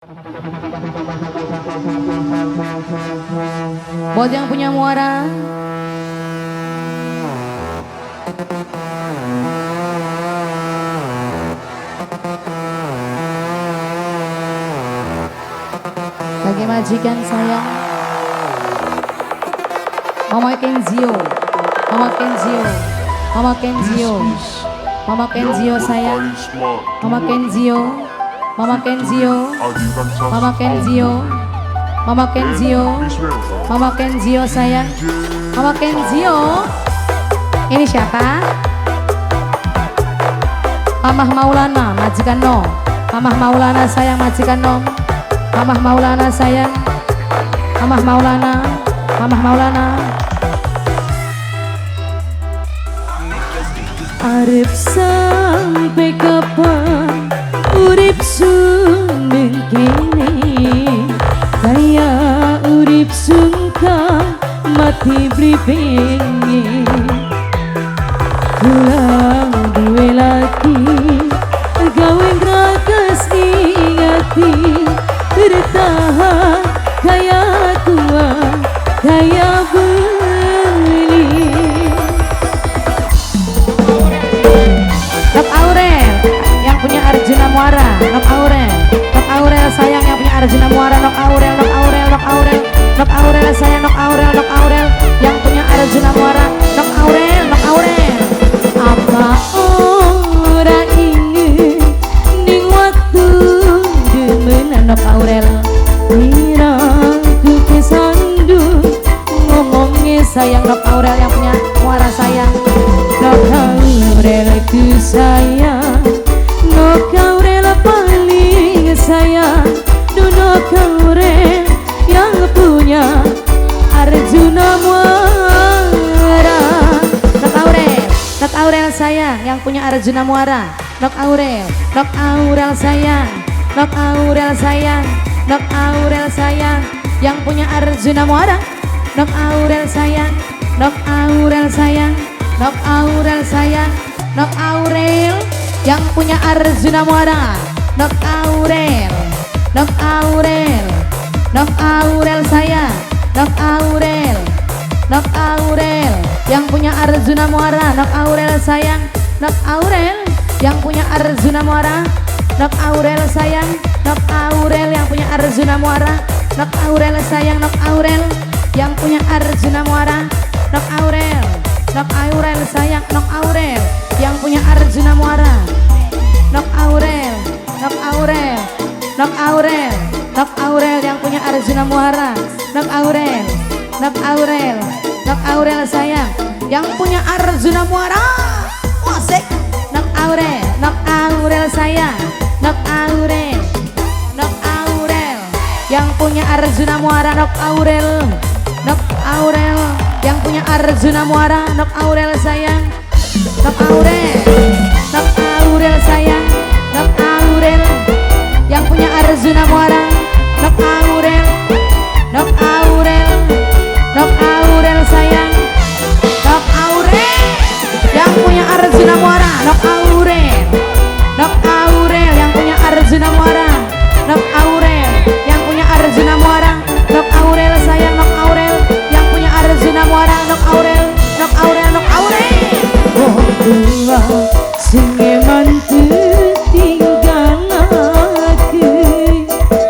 Buat yang punya muara, bagi majikan sayang, Mama Kenzio, Mama Kenzio, Mama Kenzio, Mama Kenzio sayang, Mama Kenzio, Mama Kenzio, Mama Kenzio, Mama Kenzio, Mama Kenzio sayang, Mama Kenzio. Ini siapa? Mamah Maulana, majikan no. Mamah Maulana sayang, majikan no. Mamah Maulana sayang, Mamah Maulana, Mamah Maulana. Arep sampai kapan urip sun kene, kaya urip sungkan mati beli pengen. Pulang duwe lagi gawe ngragas ning ati, bertahan kaya tua kaya beli. Nok Aurel yang punya Arjuna Muara, Nok Aurel, Nok Aurel sayang yang punya Arjuna Muara, Nok Aurel, Nok Aurel, Nok Aurel, Nok Aurel sayang, Nok Aurel, Nok Aurel yang punya Arjuna Muara, Nok Aurel, Nok Aurel. Apa ora ini ning waktu demenan Nok Aurel, mira ku kesandu ngomongnya sayang. Nok Aurel yang punya muara sayang, Nok Aurel ku sayang, Nok Aurel paling sayang, Nok Aurel yang punya Arjuna Muara. Nok Aurel, Nok Aurel sayang yang punya Arjuna Muara, Nok Aurel, Nok Aurel sayang, Nok Aurel sayang, Nok Aurel sayang yang punya Arjuna Muara, Nok Aurel sayang, Nok Aurel sayang, Nok Aurel sayang, Nok Aurel yang punya Arjuna Muara, Nok Aurel, Nok Aurel, Nok Aurel sayang, Nok Aurel, Nok Aurel yang punya Arjuna Muara, Nok Aurel sayang, Nok Aurel yang punya Arjuna Muara, Nok Aurel sayang, Nok Aurel yang punya Arjuna Muara, Nok Aurel sayang, Nok Aurel yang punya Arjuna Muara, Nok Aurel, Nok Aurel sayang, Nok Aurel yang punya Arjuna Muara, Nok Aurel, Nok Aurel, Nok Aurel, Nok Aurel yang punya Arjuna Muara, Nok Aurel, Nok Aurel, Nok Aurel sayang yang punya Arjuna Muara. Asik. Nok Aurel, Nok Aurel sayang, Nok Aurel, Nok Aurel yang punya Arjuna Muara, Nok Aurel, Nok Aurel yang punya Arjuna Muara, Nok Aurel sayang, Nok Aurel, Nok Aurel sayang, Nok Aurel yang punya Arjuna Muara, Nok Aurel, Nok Aurel, Nok Aurel sayang, Nok Aurel yang punya Arjuna Muara, Nok Aurel, Nok Aurel yang punya Arjuna Muara, Nok Aurel yang punya Arjuna Muara, Nok Aurel sayang, Nok Aurel yang punya Arjuna Muara, Nok Aurel, Nok Aurel, Nok Aurel. Oh tua sing mantu tinggalake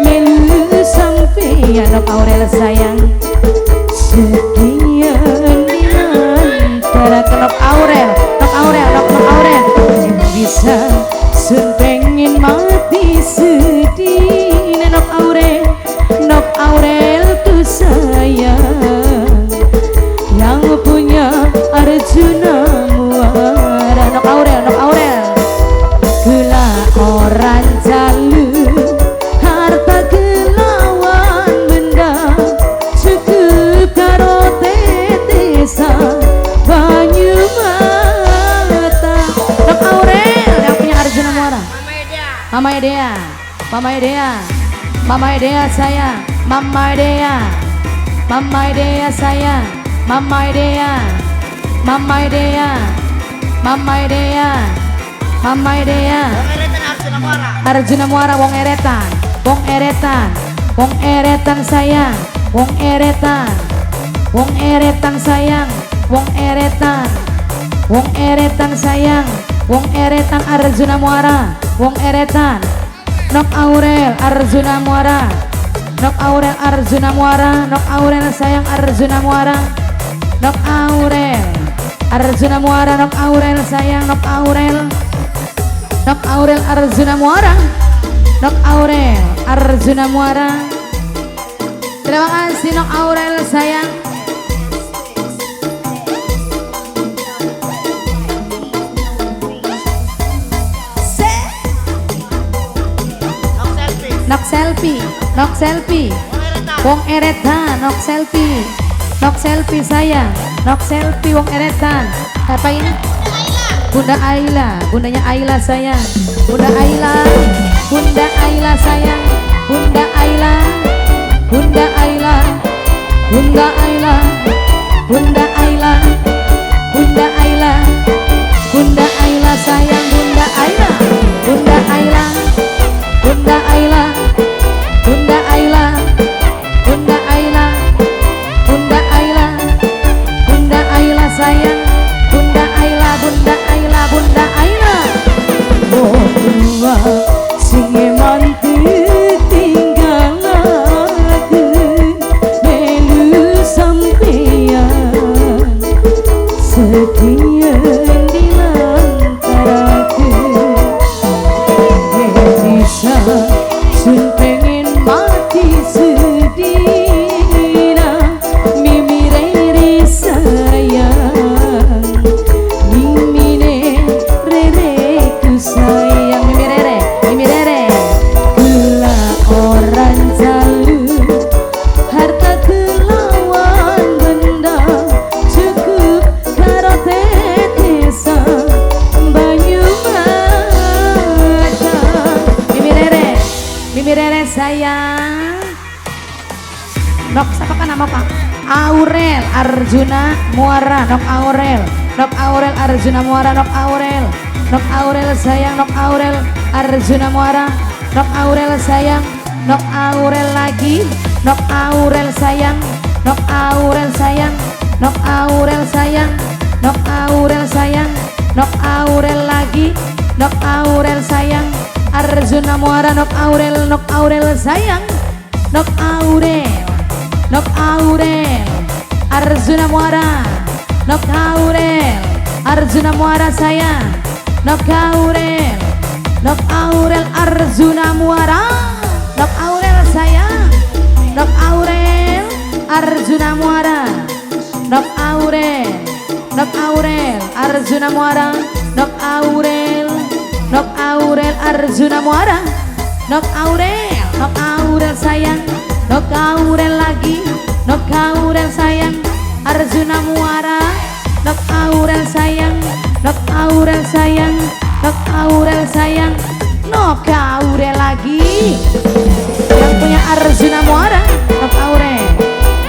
melu sampeyan Nok Aurel sayang, sekian antara Nok Aurel, Nok Aurel, Nok Aurel bisa sun pengen mati sedih. Nok Aurel, Nok Aurel ku sayang yang punya Arjuna Muara. Nok Aurel, Nok Aurel kula orang jalu harta kelawan benda, cukup karo tetesan banyu mata. Nok Aurel yang punya Arjuna Muara, Mama Edea, Mama Edea, Mama Edea sayang, Mama Edea, Mama Edea sayang, Mama Edea, Mama Edea, Mama Edea, Mama Edea, Arjuna Muara wong eretan. Wong Eretan, Wong Eretan sayang, Wong Eretan, Wong Eretan sayang, Wong Eretan, Wong Eretan sayang, Wong Eretan Arjuna Muara, Wong Eretan, Nok Aurel Arjuna Muara, Nok Aurel Arjuna Muara, Nok Aurel sayang Arjuna Muara, Nok Aurel Arjuna Muara, Nok Aurel sayang, Nok Aurel, Nok Aurel Arjuna Muara, Nok Aurel Arjuna Muara. Terima kasih Nok Aurel sayang. Nok selfie, nok selfie, Wong Eretan, nok selfie, nok selfie sayang, nok selfie Wong Eretan. Apa ini? Bunda Ayla, bundanya Ayla sayang, Bunda Ayla, Bunda Ayla sayang, Bunda Ayla, Bunda Ayla, Bunda Ayla, Bunda Ayla, Bunda Ayla, Bunda Ayla sayang, Bunda Ayla, Bunda Ayla, Bunda Ayla, Bunda Ayla, Bunda Ayla, Bunda Ayla, Bunda Ayla sayang, Bunda Ayla, Bunda Ayla, Bunda Ayla. Oh tua sing mantu tinggalaken melu sampeyan setia dilantaraken bisa sun pengen mati sedina mimi rere sayang mimine rere ku sayang Mimi Rere, Mimi Rere. Gula orang jalu harta kelawan benda cukup karo tetesan banyu mata. Mimi Rere, Mimi Rere sayang. Nok siapa kan nama Pak? Aurel Arjuna Muara, Nok Aurel, Nok Aurel Arjuna Muara, Nok Aurel, Nok Aurel sayang, Nok Aurel Arjuna Muara, Nok Aurel sayang, Nok Aurel lagi, Nok Aurel sayang, Nok Aurel sayang, Nok Aurel sayang, Nok Aurel sayang, Nok Aurel lagi, Nok Aurel sayang, Arjuna Muara, Nok Aurel, Nok Aurel sayang, Nok Aurel, Nok Aurel Arjuna Muara, Nok Aurel Arjuna Muara sayang, Nok Aurel, Nok Aurel Arjuna Muara, Nok Aurel sayang, Nok Aurel Arjuna Muara, Nok Aurel, Nok Aurel Arjuna Muara, Nok Aurel, Nok Aurel Arjuna Muara, Nok Aurel, Nok Aurel sayang, Nok Aurel lagi, Nok Aurel sayang, Arjuna Muara, Nok Aurel sayang, Nok Aurel sayang, Nok Aurel sayang, Nok Aurel lagi. Yang punya Arjuna Muara, Nok Aurel,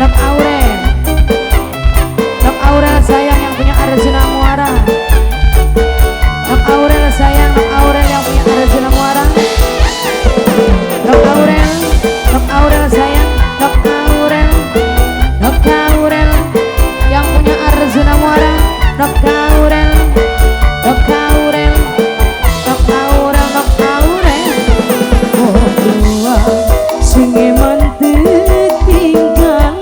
Nok Aurel, Nok Aurel sayang, yang punya Arjuna Muara, Nok Aurel sayang, Nok Aurel yang punya Arjuna Muara, Nok Aurel, Nok Aurel sayang, Nok Aurel, Nok Aurel yang punya Arjuna Muara, Nok Aurel, Nok Aurel, Nok Aurel, Nok Aurel. Oh tua sing mantu tinggalaken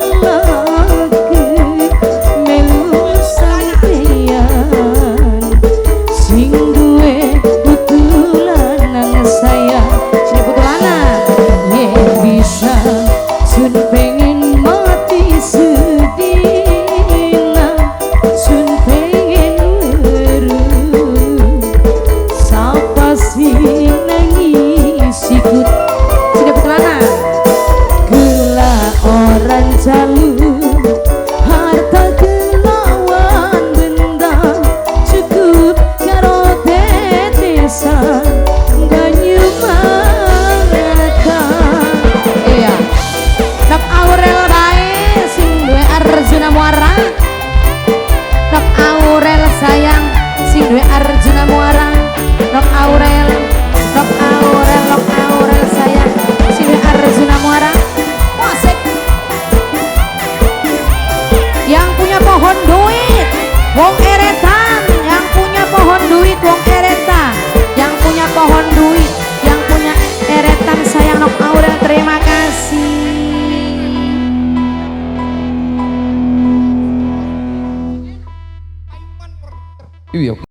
melu sampeyan sing duwe putu lanang sayang Sini putu lanang. Yen bisa sun pengen mati sedina sun pengen weruh sapa sing nangis sikut. Sini putu lanang. Gula orang jalu harta kelawan benda cukup karo tetesan banyu mata. Iya. Nok Aurel bae sing duwe Arjuna Muara. Nok Aurel sayang sing duwe Arjuna Muara. Nok Aurel, Nok Aurel, Nok Aurel sayang sing Iya.